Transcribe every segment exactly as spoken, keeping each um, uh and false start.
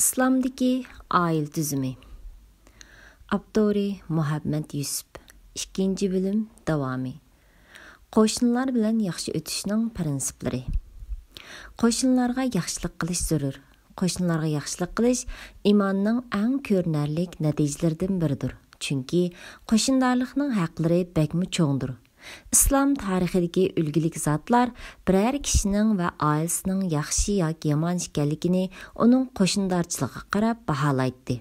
ئىسلامدىكى ئائىلە تۈزۈمى. ئاپتورى مۇھەممەد يۈسۈپ. ئىككىنچى بۆلۈم داۋامى. قوشنىلار بىلەن ياخشى ئۆتۈشنىڭ پىرىنسىپلىرى. قوشنىلارغا ياخشىلىق قىلىش زۆرۈر. قوشنىلارغا ياخشىلىق قىلىش ئىماننىڭ ئەڭ كۆرۈنەرلىك نەتىجىلىرىدىن بىرىدۇر. چۈنكى قوشنىدارلىقنىڭ ھەقلىرى بەكمۇ چوڭدۇر. ئىسلام تارىخىدىكى ئۈلگىلىك زاتلار بىرەر كىشىنىڭ ۋە ئائىلىسىنىڭ ياخشى ياكى يامان ئىكەنلىكىنى ئۇنىڭ قوشنىدارچىلىقىغا قاراپ باھالايتتى.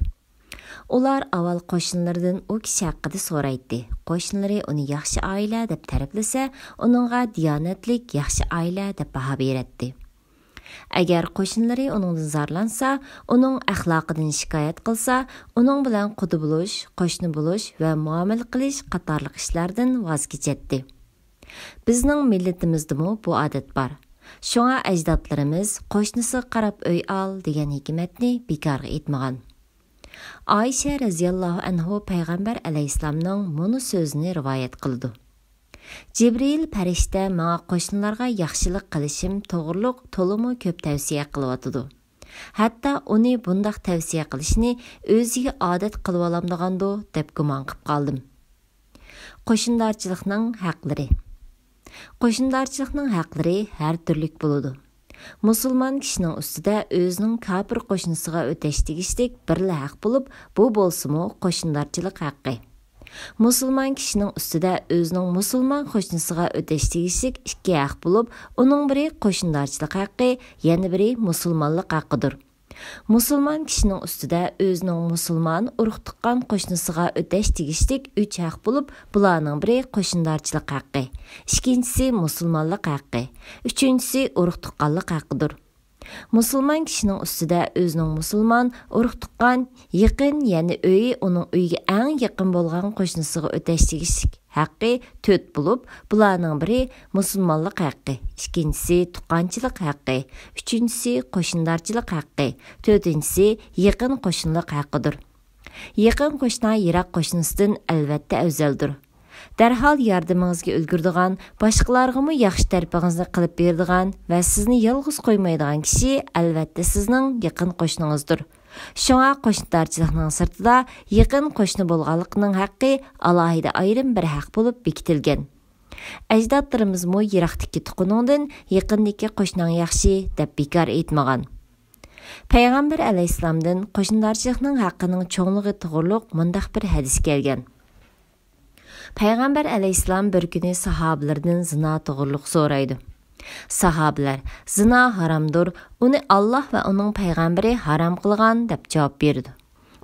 ئۇلار ئاۋۋال قوشنىلىرىدىن ئۇ كىشى ھەققىدە سورايتتى. قوشنىلىرى ئۇنى ياخشى ئائىلە دەپ تەرىپلىسە، ئۇنىڭغا دىيانەتلىك، ياخشى ئائىلە دەپ باھا بېرەتتى. ئەگەر قوشنىلىرى ئۇنىڭدىن زارلانسا، ئۇنىڭ ئەخلاقىدىن شىكايەت قىلسا، ئۇنىڭ بىلەن قۇدا بولۇش، قوشنا بولۇش ۋە مۇئامىلە قىلىش قاتارلىق ئىشلاردىن ۋاز كېچەتتى. بىزنىڭ مىللىتىمىزدىمۇ بۇ ئادەت بار. شۇڭا ئەجدادلىرىمىز «قوشنىسىغا قاراپ ئۆي ئال» دېگەن ھېكمەتنى بىكارغا ئېيتمىغان. ئائىشە رەزىياللاھۇ ئەنھۇ پەيغەمبەر ئەلەيھىسسالامنىڭ مۇنۇ سۆزىنى رىۋايەت قىلىدۇ: «جىبرىئىل پەرىشتە ماڭا قوشنىلارغا ياخشىلىق قىلىشىم توغرۇلۇق تولىمۇ كۆپ تەۋسىيە قىلىۋاتىدۇ. ھەتتا ئۇنى بۇنداق تەۋسىيە قىلىشنى ئۆزىگە ئادەت قىلىۋالامدىغاندۇ دەپ گۇمان قىپ قالدىم.» قوشنىدارچىلىقنىڭ ھەقلىرى. قوشنىدارچىلىقنىڭ ھەقلىرى ھەر تۈرلۈك بولىدۇ. مۇسۇلمان كىشىنىڭ ئۈستىدە ئۆزىنىڭ كاپىر قوشنىسىغا ئۆتەش تېگىشلىك بىرلا ھەق بولۇپ، بۇ بولسىمۇ قوشنىدارچىلىق ھەققى. مۇسۇلمان كىشىنىڭ ئۈستىدە ئۆزىنىڭ مۇسۇلمان قوشنىسىغا ئۆتەش تېگىشلىك ئىككى ھەق بولۇپ، ئۇنىڭ بىرى قوشنىدارچىلىق ھەققى، يەنە بىرى مۇسۇلمانلىق ھەققىدۇر. مۇسۇلمان كىشىنىڭ ئۈستىدە ئۆزىنىڭ مۇسۇلمان ئۇرۇق-تۇغقان قوشنىسىغا ئۆتەش تېگىشلىك ئۈچ ھەق بولۇپ، بۇلارنىڭ بىرى قوشنىدارچىلىق ھەققى، ئىككىنچىسى مۇسۇلمانلىق ھەققى، ئۈچىنچىسى ئۇرۇق-تۇغقانلىق ھەققىدۇر. مۇسۇلمان كىشىنىڭ ئۈستىدە ئۆزىنىڭ مۇسۇلمان ئۇرۇق-تۇغقان، يېقىن، يەنى ئۆيى ئۇنىڭ ئۆيىگە ئەڭ يېقىن بولغان قوشنىسىغا ئۆتەش تېگىشلىك ھەققى تۆت بولۇپ، بۇلارنىڭ بىرى مۇسۇلمانلىق ھەققى، ئىككىنچىسى تۇغقانچىلىق ھەققى، ئۈچىنچىسى قوشنىدارچىلىق ھەققى، تۆتىنچىسى يېقىن قوشنىلىق ھەققىدۇر. يېقىن قوشنا يىراق قوشنىسىدىن ئەلۋەتتە ئەۋزەلدۇر. دەرھال ياردىمىڭىزگە ئۈلگۈرىدىغان، باشقىلارغىمۇ ياخشى تەرىپىڭىزنى قىلىپ بېرىدىغان ۋە سىزنى يالغۇز قويمايدىغان كىشى، ئەلۋەتتە، سىزنىڭ يېقىن قوشنىڭىزدۇر. شۇڭا قوشنىدارچىلىقنىڭ سىرتىدا يېقىن قوشنا بولغانلىقنىڭ ھەققى ئالاھىدە ئايرىم بىر ھەق بولۇپ بېكىتىلگەن. ئەجدادلىرىمىزمۇ يىراقتىكى تۇغقىنىڭدىن يېقىندىكى قوشناڭ ياخشى دەپ بىكار ئېيتمىغان. پەيغەمبەر ئەلەيھىسسالامدىن قوشنىدارچىلىقنىڭ ھەققىنىڭ چوڭلۇقى توغرۇلۇق مۇنداق بىر ھەدىس كەلگەن. پەيغەمبەر ئەلەيھىسسالام بىر كۈنى ساھابىلىرىدىن زىنا توغرۇلۇق سورايدۇ. ساھابىلەر: «زىنا ھارامدۇر، ئۇنى ئاللاھ ۋە ئۇنىڭ پەيغەمبىرى ھارام قىلغان» دەپ جاۋاب بېرىدۇ.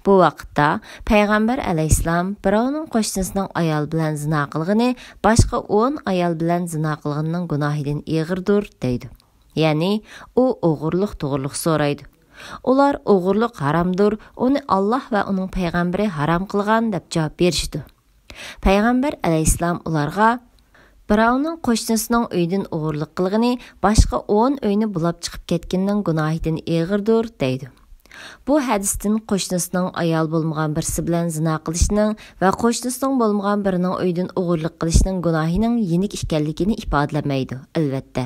بۇ ۋاقىتتا پەيغەمبەر ئەلەيھىسسالام: «بىراۋنىڭ قوشنىسىنىڭ ئايال بىلەن زىنا قىلغىنى باشقا ئون ئايال بىلەن زىنا قىلغىنىنىڭ گۇناھىدىن ئېغىردۇر» دەيدۇ. يەنى ئۇ ئوغرىلىق توغرۇلۇق سورايدۇ. ئۇلار: «ئوغرىلىق ھارامدۇر، ئۇنى ئاللاھ ۋە ئۇنىڭ پەيغەمبىرى ھارام قىلغان» دەپ جاۋاب بېرىشىدۇ. پەيغەمبەر ئەلەيھىسسالام ئۇلارغا: «بىراۋنىڭ قوشنىسىنىڭ ئۆيىدىن ئوغرىلىق قىلغىنى باشقا ئون ئۆينى بۇلاپ چىقىپ كەتكىنىنىڭ گۇناھىدىن ئېغىردۇر» دەيدۇ. بۇ ھەدىستىن قوشنىسىنىڭ ئايال بولمىغان بىرسى بىلەن زىنا قىلىشنىڭ ۋە قوشنىسىنىڭ بولمىغان بىرىنىڭ ئۆيىدىن ئوغرىلىق قىلىشنىڭ گۇناھىنىڭ يېنىك ئىكەنلىكىنى ئىپادىلىمەيدۇ، ئەلۋەتتە.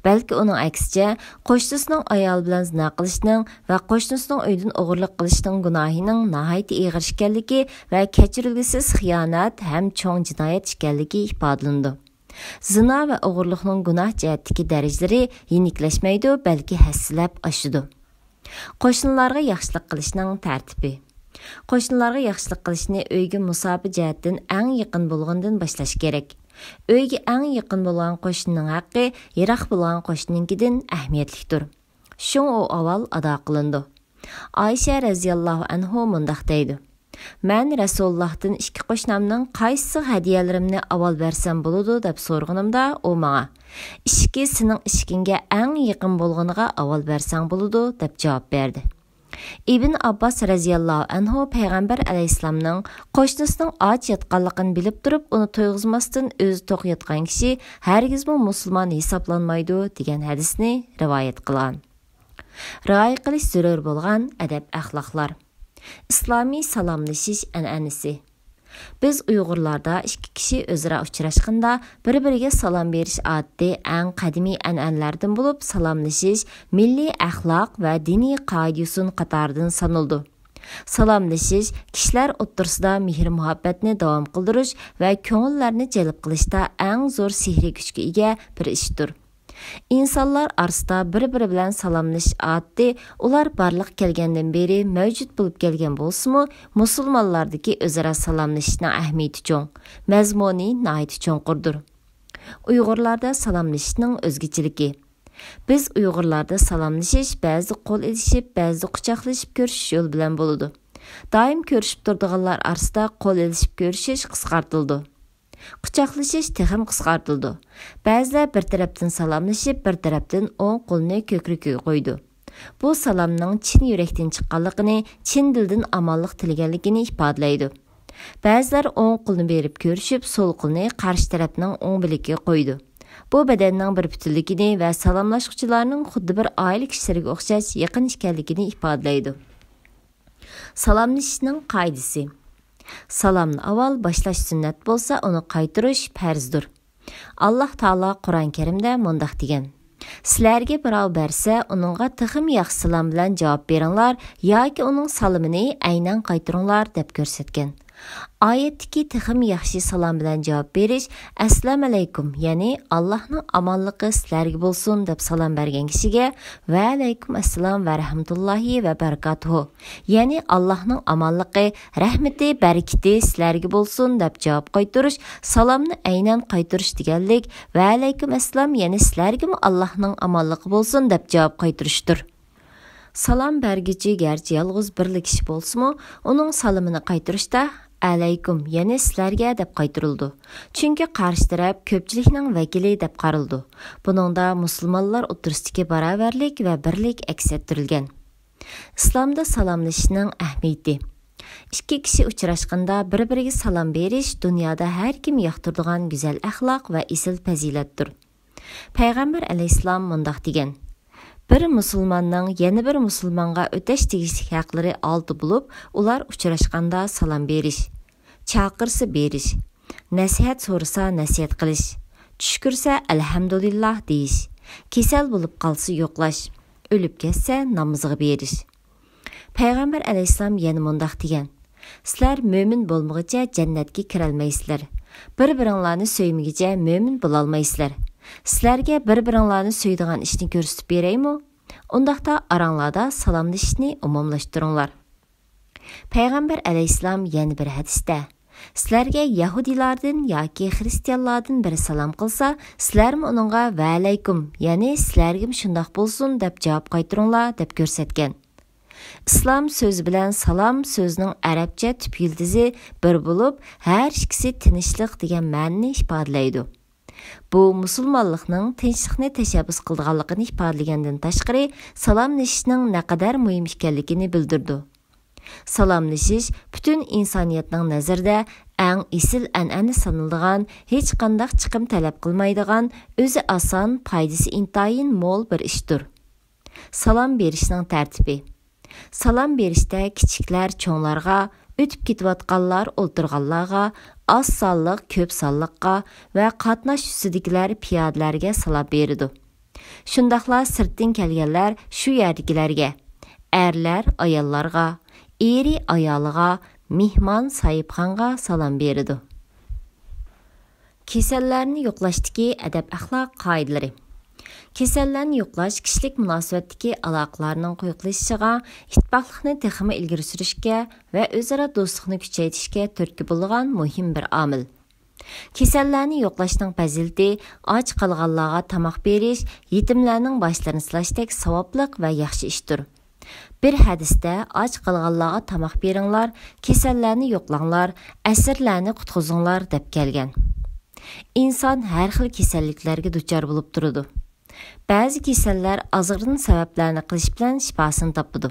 بەلكى ئۇنىڭ ئەكسىچە، قوشنىسىنىڭ ئايالى بىلەن زىنا قىلىشنىڭ ۋە قوشنىسىنىڭ ئۆيىدىن ئوغرىلىق قىلىشنىڭ گۇناھىنىڭ ناھايىتى ئېغىر ئىكەنلىكى ۋە كەچۈرۈلگۈسىز خىيانەت ھەم چوڭ جىنايەت ئىكەنلىكى ئىپادىلىنىدۇ. زىنا ۋە ئوغرىلىقنىڭ گۇناھ جەھەتتىكى دەرىجىلىرى يېنىكلەشمەيدۇ، بەلكى ھەسسىلەپ ئاشىدۇ. قوشنىلارغا ياخشىلىق قىلىشنىڭ تەرتىپى. قوشنىلارغا ياخشىلىق قىلىشنى ئۆيگە مۇساپە جەھەتتىن ئەڭ يېقىن بولغىنىدىن باشلاش كېرەك. ئۆيگە ئەڭ يېقىن بولغان قوشنىنىڭ ھەققى يىراق بولغان قوشنىنىڭكىدىن ئەھمىيەتلىكتۇر. شۇڭا ئۇ ئاۋۋال ئادا قىلىنىدۇ. ئائىشە رەزىياللاھۇ ئەنھۇ مۇنداق دەيدۇ: «مەن رەسۇلۇللاھتىن ئىككى قوشنامنىڭ قايسىسىغا ھەدىيەلىرىمنى ئاۋۋال بەرسەم بولىدۇ؟» دەپ سورىغىنىمدا، ئۇ ماڭا: «ئىشىكى سېنىڭ ئىشىكىڭگە ئەڭ يېقىن بولغىنىغا ئاۋۋال بەرسەڭ بولىدۇ» دەپ جاۋاب بەردى. ئىبن ئابباس رەزىياللاھۇ ئەنھۇ پەيغەمبەر ئەلەيھىسسالامنىڭ قوشنىسىنىڭ ئاچ ياتقانلىقىنى بىلىپ تۇرۇپ، ئۇنى تويغۇزماستىن ئۆزى توق ياتقان كىشى ھەرگىزمۇ مۇسۇلمان ھېسابلانمايدۇ دېگەن ھەدىسنى رىۋايەت قىلغان. رىئايە قىلىش زۆرۈر بولغان ئەدەپ-ئەخلاقلار. ئىسلامىي سالاملىشىش ئەنئەنىسى. بىز ئۇيغۇرلاردا ئىككى كىشى ئۆزئارا ئۇچراشقاندا بىر-بىرىگە سالام بېرىش ئادىتى ئەڭ قەدىمىي ئەنئەنىلەردىن بولۇپ، سالاملىشىش مىللىي ئەخلاق ۋە دىنىي قائىدە-يوسۇن قاتارىدىن سانىلىدۇ. سالاملىشىش كىشىلەر ئوتتۇرىسىدا مېھىر-مۇھەببەتنى داۋام قىلدۇرۇش ۋە كۆڭۈللەرنى جەلپ قىلىشتا ئەڭ زور سېھرىي كۈچكە ئىگە بىر ئىشتۇر. ئىنسانلار ئارىسىدا بىر-بىرى بىلەن سالاملىشىش ئادىتى ئۇلار بارلىققا كەلگەندىن بېرى مەۋجۇت بولۇپ كەلگەن بولسىمۇ، مۇسۇلمانلاردىكى ئۆزئارا سالاملىشىشنىڭ ئەھمىيىتى چوڭ، مەزمۇنى ناھايىتى چوڭقۇردۇر. ئۇيغۇرلاردا سالاملىشىشنىڭ ئۆزگىچىلىكى. بىز ئۇيغۇرلاردا سالاملىشىش بەزىدە قول ئېلىشىپ، بەزىدە قۇچاقلىشىپ كۆرۈشۈش يولى بىلەن بولىدۇ. دائىم كۆرۈشۈپ تۇرىدىغانلار ئارىسىدا قول ئېلىشىپ كۆرۈشۈش قىسقارتىلىدۇ. قۇچاقلىشىش تېخىمۇ قىسقارتىلىدۇ. بەزىلەر بىر تەرەپتىن سالاملىشىپ، بىر تەرەپتىن ئوڭ قولىنى كۆكرىكىگە قويىدۇ. بۇ سالامنىڭ چىن يۈرەكتىن چىققانلىقىنى، چىن دىلدىن ئامانلىق تىلىگەنلىكىنى ئىپادىلەيدۇ. بەزىلەر ئوڭ قولىنى بېرىپ كۆرۈشۈپ، سول قولىنى قارشى تەرەپنىڭ ئوڭ بىلىكىگە قويىدۇ. بۇ بەدەننىڭ بىر پۈتۈنلۈكىنى ۋە سالاملاشقۇچىلارنىڭ خۇددى بىر ئائىلە كىشىلىرىگە ئوخشاش يېقىن ئىكەنلىكىنى ئىپادىلەيدۇ. سالاملىشىشنىڭ قائىدىسى. سالامنى ئاۋۋال باشلاش سۈننەت بولسا، ئۇنى قايتۇرۇش پەرزدۇر. ئاللاھ تائالا قۇرئان كەرىمدە مۇنداق دېگەن: «سىلەرگە بىراۋ بەرسە، ئۇنىڭغا تېخىمۇ ياخشى سالام بىلەن جاۋاب بېرىڭلار ياكى ئۇنىڭ سالىمىنى ئەينەن قايتۇرۇڭلار» دەپ كۆرسەتكەن. ئايەتتىكى تېخىمۇ ياخشى سالام بىلەن جاۋاب بېرىش، «ئەسسالامۇئەلەيكۇم»، يەنى «ئاللاھنىڭ ئامانلىقى سىلەرگە بولسۇن» دەپ سالام بەرگەن كىشىگە «ۋەئەلەيكۇم ئەسسالام ۋە رەھمەتۇللاھى ۋە بەرىكاتۇھۇ»، يەنى «ئاللاھنىڭ ئامانلىقى، رەھمىتى، بەرىكىتى سىلەرگە بولسۇن» دەپ جاۋاب قايتۇرۇش، سالامنى ئەينەن قايتۇرۇش دېگەنلىك، «ۋەئەلەيكۇم ئەسسالام، يەنى سىلەرگىمۇ ئاللاھنىڭ ئامانلىقى بولسۇن» دەپ جاۋاب قايتۇرۇشتۇر. سالام بەرگۈچى گەرچە يالغۇز بىرلا كىشى بولسىمۇ، ئۇنىڭ سالىمىنى قايتۇرۇشتا «ئەلەيكۇم، يەنى سىلەرگە» دەپ قايتۇرۇلىدۇ. چۈنكى قارشى تەرەپ كۆپچىلىكنىڭ ۋەكىلى دەپ قارىلىدۇ. بۇنىڭدا مۇسۇلمانلار ئوتتۇرىسىدىكى باراۋەرلىك ۋە بىرلىك ئەكس ئەتتۈرۈلگەن. ئىسلامدا سالاملىشىشنىڭ ئەھمىيىتى. ئىككى كىشى ئۇچراشقاندا بىر-بىرىگە سالام بېرىش دۇنيادا ھەر كىم ياقتۇرىدىغان گۈزەل ئەخلاق ۋە ئېسىل پەزىلەتتۇر. پەيغەمبەر ئەلەيھىسسالام مۇنداق دېگەن: «بىر مۇسۇلماننىڭ يەنە بىر مۇسۇلمانغا ئۆتەش تېگىشلىك ھەقلىرى ئالتە بولۇپ، ئۇلار ئۇچراشقاندا سالام بېرىش، چاقىرسا بېرىش، نەسىھەت سورىسا نەسىھەت قىلىش، چۈش كۆرسە ئەلھەمدۇلىللاھ دېيىش، كېسەل بولۇپ قالسا يوقلاش، ئۆلۈپ كەتسە نامىزىغا بېرىش.» پەيغەمبەر ئەلەيھىسسالام يەنە مۇنداق دېگەن: «سىلەر مۆمىن بولمىغۇچە جەننەتكە كىرەلمەيسىلەر. بىر-بىرىڭلارنى سۆيمىگۈچە مۆمىن بولالمايسىلەر. سىلەرگە بىر-بىرىڭلارنى سۆيىدىغان ئىشنى كۆرسىتىپ بېرەيمۇ؟ ئۇنداقتا ئاراڭلاردا سالاملىشىشنى ئومۇملاشتۇرۇڭلار.» پەيغەمبەر ئەلەيھىسسالام يەنە بىر ھەدىستە: «سىلەرگە يەھۇدىيلاردىن ياكى خرىستىيانلاردىن بىرى سالام قىلسا، سىلەرمۇ ئۇنىڭغا ۋەئەلەيكۇم، يەنى سىلەرگىمۇ شۇنداق بولسۇن دەپ جاۋاب قايتۇرۇڭلار» دەپ كۆرسەتكەن. ئىسلام سۆزى بىلەن سالام سۆزىنىڭ ئەرەبچە تۈپ يىلتىزى بىر بولۇپ، ھەر ئىككىسى تىنچلىق دېگەن مەنىنى ئىپادىلەيدۇ. بۇ مۇسۇلمانلىقنىڭ تىنچلىقنى تەشەببۇس قىلىدىغانلىقىنى ئىپادىلىگەندىن تاشقىرى، سالاملىشىشنىڭ نەقەدەر مۇھىم ئىكەنلىكىنى بىلدۈرىدۇ. سالاملىشىش پۈتۈن ئىنسانىيەتنىڭ نەزىرىدە ئەڭ ئېسىل ئەنئەنە سانىلىدىغان، ھېچقانداق چىقىم تەلەپ قىلمايدىغان، ئۆزى ئاسان، پايدىسى ئىنتايىن مول بىر ئىشتۇر. سالام بېرىشنىڭ تەرتىپى. سالام بېرىشتە كىچىكلەر چوڭلارغا، ئۆتۈپ كېتىۋاتقانلار ئولتۇرغانلارغا، ئاز سانلىق كۆپ سانلىققا ۋە قاتناش ئۈستىدىكىلەر پىيادىلەرگە سالام بېرىدۇ. شۇنداقلا سىرتتىن كەلگەنلەر شۇ يەردىكىلەرگە، ئەرلەر ئاياللارغا، ئېرى ئايالىغا، مېھمان ساھىبخانغا سالام بېرىدۇ. كېسەللەرنى يوقلاشتىكى ئەدەپ-ئەخلاق قائىدىلىرى. كېسەللەرنى يوقلاش كىشىلىك مۇناسىۋەتتىكى ئالاقىلارنىڭ قويۇقلىشىشىغا، ئىتتىپاقلىقنى تېخىمۇ ئىلگىرى سۈرۈشكە ۋە ئۆزئارا دوستلۇقنى كۈچەيتىشكە تۈرتكە بولىدىغان مۇھىم بىر ئامىل. كېسەللەرنى يوقلاشنىڭ پەزىلىتى ئاچ قالغانلارغا تاماق بېرىش، يېتىملەرنىڭ باشلىرىنى سىلاشتەك ساۋابلىق ۋە ياخشى ئىشتۇر. بىر ھەدىستە، «ئاچ قالغانلارغا تاماق بېرىڭلار، كېسەللەرنى يوقلاڭلار، ئەسىرلەرنى قۇتقۇزۇڭلار» دەپ كەلگەن. ئىنسان ھەر خىل كېسەللىكلەرگە دۇچار بولۇپ تۇرىدۇ. بەزى كېسەللەر ئازغىنە سەۋەبلەرنى قىلىش بىلەن شىپاسىنى تاپىدۇ.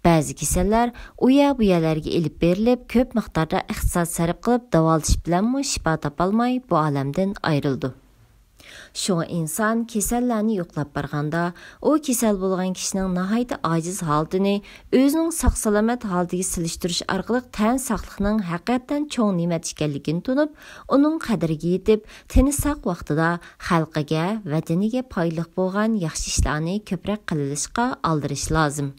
بەزى كېسەللەر ئۇ يەر-بۇ يەرلەرگە ئېلىپ بېرىلىپ، كۆپ مىقداردا ئىقتىساد سەرپ قىلىپ داۋالىتىش بىلەنمۇ شىپا تاپالماي، بۇ ئالەمدىن ئايرىلىدۇ. شۇڭا ئىنسان كېسەللەرنى يوقلاپ بارغاندا، ئۇ كېسەل بولغان كىشىنىڭ ناھايىتى ئاجىز ھالىتىنى ئۆزىنىڭ ساق-سالامەت ھالىتىگە سېلىشتۇرۇش ئارقىلىق تەن ساقلىقنىڭ ھەقىقەتەن چوڭ نېمەت ئىكەنلىكىنى تونۇپ، ئۇنىڭ قەدرىگە يېتىپ، تېنى ساق ۋاقتىدا خەلقىگە، ۋەتىنىگە پايدىلىق بولغان ياخشى ئىشلارنى كۆپرەك قىلىۋېلىشقا ئالدىرىش لازىم.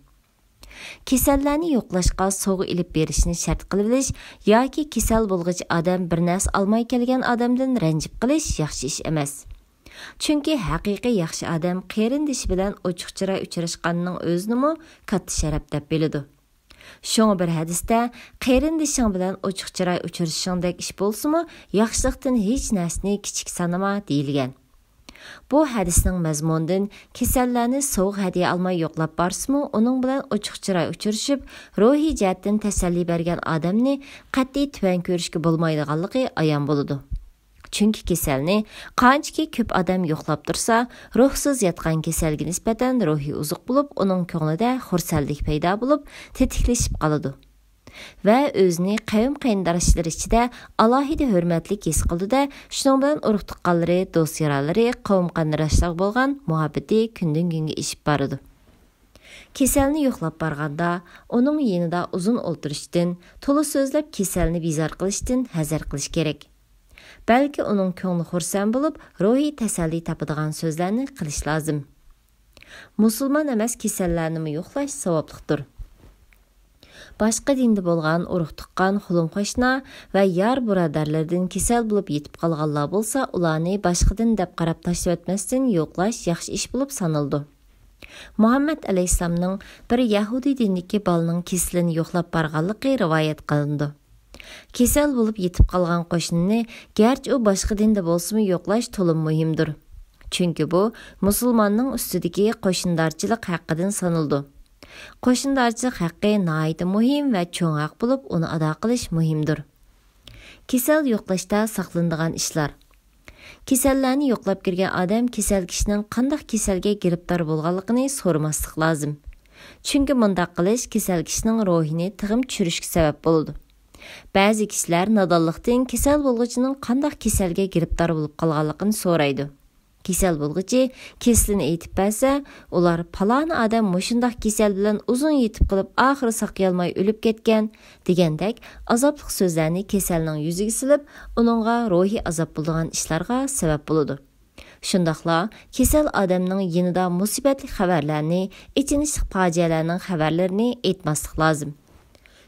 كېسەللەرنى يوقلاشقا سوۋغا ئېلىپ بېرىشنى شەرت قىلىۋېلىش ياكى كېسەل بولغۇچى ئادەم بىر نەرسە ئالماي كەلگەن ئادەمدىن رەنجىپ قېلىش ياخشى ئىش ئەمەس. چۈنكى ھەقىقىي ياخشى ئادەم قېرىندىشى بىلەن ئوچۇق چىراي ئۇچراشقاننىڭ ئۆزىنىمۇ كاتتا شەرەپ دەپ بىلىدۇ. شۇڭا بىر ھەدىستە، «قېرىندىشىڭ بىلەن ئوچۇق چىراي ئۇچرىشىشىڭدەك ئىش بولسىمۇ، ياخشىلىقتىن ھېچ نەرسىنى كىچىك سانىما» دېيىلگەن. بۇ ھەدىسنىڭ مەزمۇنىدىن، كېسەللەرنى سوۋغا ھەدىيە ئالماي يوقلاپ بارسىمۇ، ئۇنىڭ بىلەن ئوچۇق چىراي ئۇچرىشىپ، روھىي جەھەتتىن تەسەللى بەرگەن ئادەمنى قەتئىي تۆۋەن كۆرۈشكە بولمايدىغانلىقى ئايان بولىدۇ. چۈنكى كېسەلنى قانچىكى كۆپ ئادەم يوقلاپ تۇرسا، روھسىز ياتقان كېسەلگە نىسبەتەن روھىي ئوزۇق بولۇپ، ئۇنىڭ كۆڭلىدە خۇرسەنلىك پەيدا بولۇپ، تېتىكلىشىپ قالىدۇ. ۋە ئۆزىنى قەۋم-قېرىنداشلىرى ئىچىدە ئالاھىدە ھۆرمەتلىك ھېس قىلىدۇ-دە، شۇنىڭ بىلەن ئۇرۇق-تۇغقانلىرى، دوست-يارلىرى، قەۋم-قېرىنداشلارغا بولغان مۇھەببىتى كۈندىن-كۈنگە ئېشىپ بارىدۇ. كېسەلنى يوقلاپ بارغاندا، ئۇنىڭ يېنىدا ئۇزۇن ئولتۇرۇشتىن، تولا سۆزلەپ كېسەلنى بىزار قىلىشتىن ھەزەر قىلىش كېرەك. بەلكى ئۇنىڭ كۆڭلى خۇرسەن بولۇپ، روھىي تەسەللى تاپىدىغان سۆزلەرنى قىلىش لازىم. مۇسۇلمان ئەمەس كېسەللەرنىمۇ يوقلاش ساۋابلىقتۇر. باشقا دىندا بولغان ئۇرۇق-تۇغقان، قولۇم-قوشنا ۋە يار-بۇرادەرلىرىدىن كېسەل بولۇپ يېتىپ قالغانلار بولسا، ئۇلارنى باشقا دىن دەپ قاراپ تاشلىۋەتمەستىن يوقلاش ياخشى ئىش بولۇپ سانىلىدۇ. مۇھەممەد ئەلەيھىسسالامنىڭ بىر يەھۇدىي دىنىدىكى بالىنىڭ كېسىلىنى يوقلاپ بارغانلىقى رىۋايەت قىلىنىدۇ. كېسەل بولۇپ يېتىپ قالغان قوشنىنى، گەرچە ئۇ باشقا دىندا بولسىمۇ، يوقلاش تولىمۇ مۇھىمدۇر. چۈنكى بۇ مۇسۇلماننىڭ ئۈستىدىكى قوشنىدارچىلىق ھەققىدىن سانىلىدۇ. قوشنىدارچىلىق ھەققى ناھايىتى مۇھىم ۋە چوڭ ھەق بولۇپ، ئۇنى ئادا قىلىش مۇھىمدۇر. كېسەل يوقلاشتا ساقلىنىدىغان ئىشلار. كېسەللەرنى يوقلاپ كىرگەن ئادەم كېسەل كىشىنىڭ قانداق كېسەلگە گىرىپتار بولغانلىقىنى سورىماسلىق لازىم. چۈنكى مۇنداق قىلىش كېسەل كىشىنىڭ روھىنى تېخىمۇ چۈشۈرۈشكە سەۋەب بولىدۇ. بەزى كىشىلەر نادانلىقتىن كېسەل بولغۇچىنىڭ قانداق كېسەلگە گىرىپتار بولۇپ قالغانلىقىنى سورايدۇ. كېسەل بولغۇچى كېسىلىنى ئېيتىپ بەرسە، ئۇلار «پالانى ئادەم مۇشۇنداق كېسەل بىلەن ئۇزۇن يېتىپ قېلىپ، ئاخىرى ساقىيالماي ئۆلۈپ كەتكەن» دېگەندەك ئازابلىق سۆزلەرنى كېسەلنىڭ يۈزىگە سېلىپ، ئۇنىڭغا روھىي ئازاب بولىدىغان ئىشلارغا سەۋەب بولىدۇ. شۇنداقلا كېسەل ئادەمنىڭ يېنىدا مۇسىبەتلىك خەۋەرلەرنى، ئېچىنىشلىق پاجىئەلەرنىڭ خەۋەرلىرىنى ئېيتماسلىق لازىم.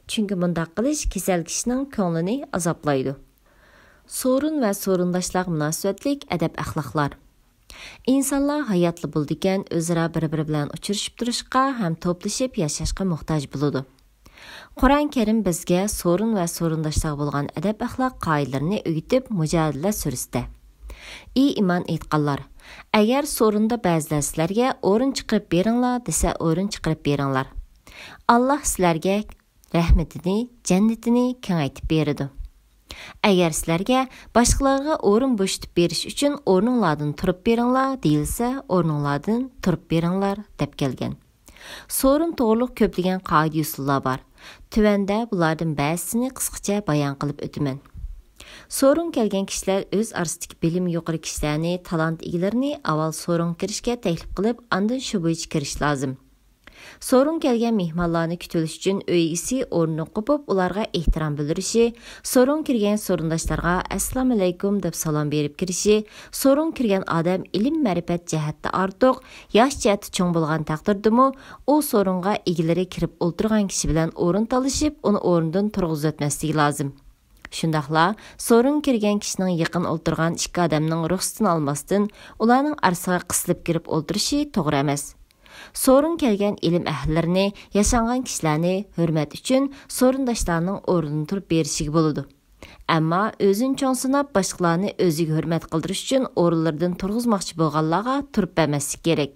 چۈنكى مۇنداق قىلىش كېسەل كىشىنىڭ كۆڭلىنى ئازابلايدۇ. سورۇن ۋە سورۇنداشلارغا مۇناسىۋەتلىك ئەدەپ-ئەخلاقلار. ئىنسانلار ھاياتلا بولىدىكەن، ئۆزئارا بىر-بىرى بىلەن ئۇچرىشىپ تۇرۇشقا ھەم توپلىشىپ ياشاشقا موھتاج بولىدۇ. قۇرئان كەرىم بىزگە سورۇن ۋە سورۇنداشلارغا بولغان ئەدەپ-ئەخلاق قائىدىلىرىنى ئۆگىتىپ، مۇجادىلە سۈرىسىدە، «ئى ئىمان ئېيتقانلار! ئەگەر سورۇندا بەزىلەر سىلەرگە، ھورۇن چىقىرىپ بېرىڭلار، دېسە، ھورۇن چىقىرىپ بېرىڭلار. ئاللاھ سىلەرگە رەھمىتىنى، جەننىتىنى كېڭەيتىپ بېرىدۇ. ئەگەر سىلەرگە باشقىلارغا ئورۇن بوشىتىپ بېرىش ئۈچۈن ئورنۇڭلاردىن تۇرۇپ بېرىڭلار دېيىلسە، ئورنۇڭلاردىن تۇرۇپ بېرىڭلار» دەپ كەلگەن. سورۇن توغرۇلۇق كۆپلىگەن قائىدە-يوسۇنلار بار. تۆۋەندە بۇلاردىن بەزىسىنى قىسقىچە بايان قىلىپ ئۆتىمەن. سورۇنغا كەلگەن كىشىلەر ئۆز ئارىسىدىكى بىلىمى يۇقىرى كىشىلەرنى، تالانت ئىگىلىرىنى ئاۋۋال سورۇنغا كىرىشكە تەكلىپ قىلىپ، ئاندىن شۇ بويىچە كىرىش لازىم. سورۇنغا كەلگەن مېھمانلارنى كۈتۈۋېلىش ئۈچۈن ئۆي ئىگىسى ئورنىدىن قوپۇپ، ئۇلارغا ئېھتىرام بىلدۈرۈشى، سورۇنغا كىرگەن سورۇنداشلارغا «ئەسسالامۇئەلەيكۇم» دەپ سالام بېرىپ كىرىشى، سورۇنغا كىرگەن ئادەم ئىلىم-مەرىپەت جەھەتتە ئارتۇق، ياش جەھەتتە چوڭ بولغان تەقدىردىمۇ، ئۇ سورۇنغا ئىگىلىرى كىرىپ ئولتۇرغان كىشى بىلەن ئورۇن تالىشىپ، ئۇنى ئورنىدىن تۇرغۇزۇۋەتمەسلىكى لازىم. شۇنداقلا سورۇنغا كىرگەن كىشىنىڭ يېقىن ئولتۇرغان ئىككى ئادەمنىڭ رۇخسىتىنى ئالماستىن، ئۇلارنىڭ ئارىسىغا قىسىلىپ كىرىپ ئولتۇرۇشى توغرا ئەمەس. سورۇنغا كەلگەن ئىلىم ئەھلىلىرىنى، ياشانغان كىشىلەرنى ھۆرمەت ئۈچۈن سورۇنداشلارنىڭ ئورنىدىن تۇرۇپ بېرىشىگە بولىدۇ. ئەمما ئۆزىنى چوڭ ساناپ، باشقىلارنى ئۆزىگە ھۆرمەت قىلدۇرۇش ئۈچۈن ئورۇنلىرىدىن تۇرغۇزماقچى بولغانلارغا تۇرۇپ بەرمەسلىك كېرەك.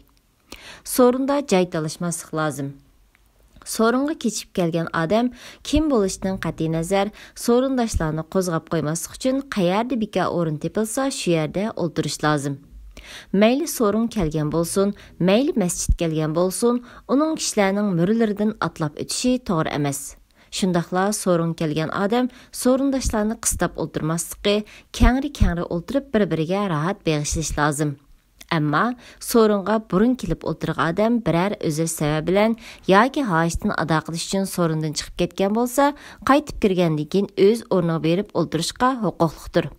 سورۇندا جاي تالىشماسلىق لازىم. سورۇنغا كېچىكىپ كەلگەن ئادەم كىم بولۇشىدىن قەتئىينەزەر، سورۇنداشلارنى قوزغاپ قويماسلىق ئۈچۈن، قەيەردە بىكار ئورۇن تېپىلسا، شۇ يەردە ئولتۇرۇش لازىم. مەيلى سورۇنغا كەلگەن بولسۇن، مەيلى مەسچىتكە كەلگەن بولسۇن، ئۇنىڭ كىشىلەرنىڭ مۈرىلىرىدىن ئاتلاپ ئۆتۈشى توغرا ئەمەس. شۇنداقلا سورۇنغا كەلگەن ئادەم سورۇنداشلارنى قىستاپ ئولتۇرماسلىقى، كەڭرى-كەڭرى ئولتۇرۇپ بىر-بىرىگە راھەت بېغىشلىشى لازىم. ئەمما سورۇنغا بۇرۇن كېلىپ ئولتۇرغان ئادەم بىرەر ئۆزرە سەۋەب بىلەن ياكى ھاجىتىنى ئادا قىلىش ئۈچۈن سورۇندىن چىقىپ كەتكەن بولسا، قايتىپ كىرگەندىن كېيىن ئۆز ئورنىغا بېرىپ ئولتۇرۇشقا ھوقۇقلۇقتۇر.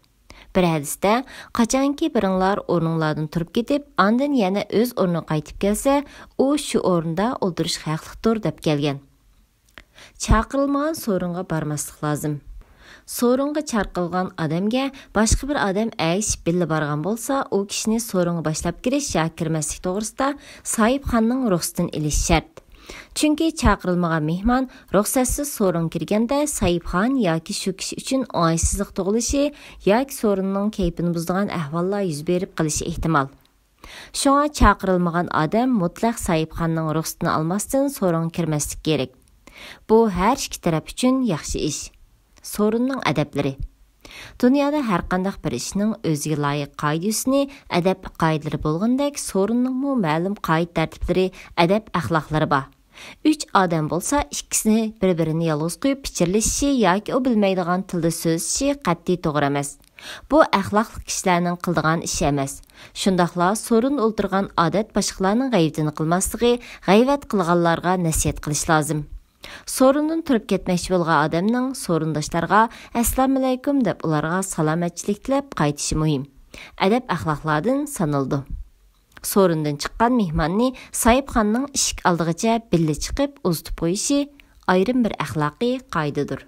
بىر ھەدىستە، قاچانكى بىرىڭلار ئورنۇڭلاردىن تۇرۇپ كېتىپ، ئاندىن يەنە ئۆز ئورنىغا قايتىپ كەلسە، ئۇ شۇ ئورۇندا ئولتۇرۇشقا ھەقلىقتۇر، دەپ كەلگەن. چاقىرىلمىغان سورۇنغا بارماسلىق لازىم. سورۇنغا چاقىرىلغان ئادەمگە باشقا بىر ئادەم ئەگىشىپ بىللە بارغان بولسا، ئۇ كىشىنى سورۇنغا باشلاپ كىرىش ياكى كىرمەسلىك توغرىسىدا ساھىبخاننىڭ رۇخسىتىنى ئېلىش شەرت. چۈنكى چاقىرىلمىغان مېھمان رۇخسەتسىز سورۇنغا كىرگەندە، ساھىبخان ياكى شۇ كىشى ئۈچۈن ئوڭايسىزلىق تۇغۇلۇشى ياكى سورۇننىڭ كەيپىنى بۇزىدىغان ئەھۋاللار يۈز بېرىپ قېلىشى ئېھتىمال. شۇڭا چاقىرىلمىغان ئادەم مۇتلەق ساھىبخاننىڭ رۇخسىتىنى ئالماستىن سورۇنغا كىرمەسلىكى كېرەك. بۇ ھەر ئىككى تەرەپ ئۈچۈن ياخشى ئىش. سورۇننىڭ ئەدەپلىرى. دۇنيادا ھەرقانداق بىر ئىشنىڭ ئۆزىگە لايىق قائىدە-يۈسۈنى، ئەدەپ-قائىدىلىرى بولغىنىدەك، سورۇننىڭمۇ مەلۇم قائىدە-تەرتىپلىرى، ئەدەپ-ئەخلاقلىرى بار. ئۈچ ئادەم بولسا، ئىككىسىنى بىر-بىرىنى يالغۇز قويۇپ پىچىرلىشىشى ياكى ئۇ بىلمەيدىغان تىلدا سۆزلىشىشى قەتئىي توغرا ئەمەس. بۇ ئەخلاقلىق كىشىلەرنىڭ قىلىدىغان ئىشى ئەمەس. شۇنداقلا سورۇندا ئولتۇرغان ئادەت باشقىلارنىڭ غەيۋىتىنى قىلماسلىقى، غەيۋەت قىلغانلارغا نەسىھەت قىلىش لازىم. سورۇندىن تۇرۇپ كەتمەكچى بولغان ئادەمنىڭ سورۇنداشلارغا «ئەسسالامۇئەلەيكۇم» دەپ، ئۇلارغا سالامەتچىلىك تىلەپ قايتىشى مۇھىم. ئەدەپ-ئەخلاقلاردىن سانىلىدۇ. سورۇندىن چىققان مېھماننى ساھىبخانىنىڭ ئىشىك ئالدىغىچە بىللە چىقىپ ئۇزىتىپ قويۇشى ئايرىم بىر ئەخلاقىي قائىدىدۇر.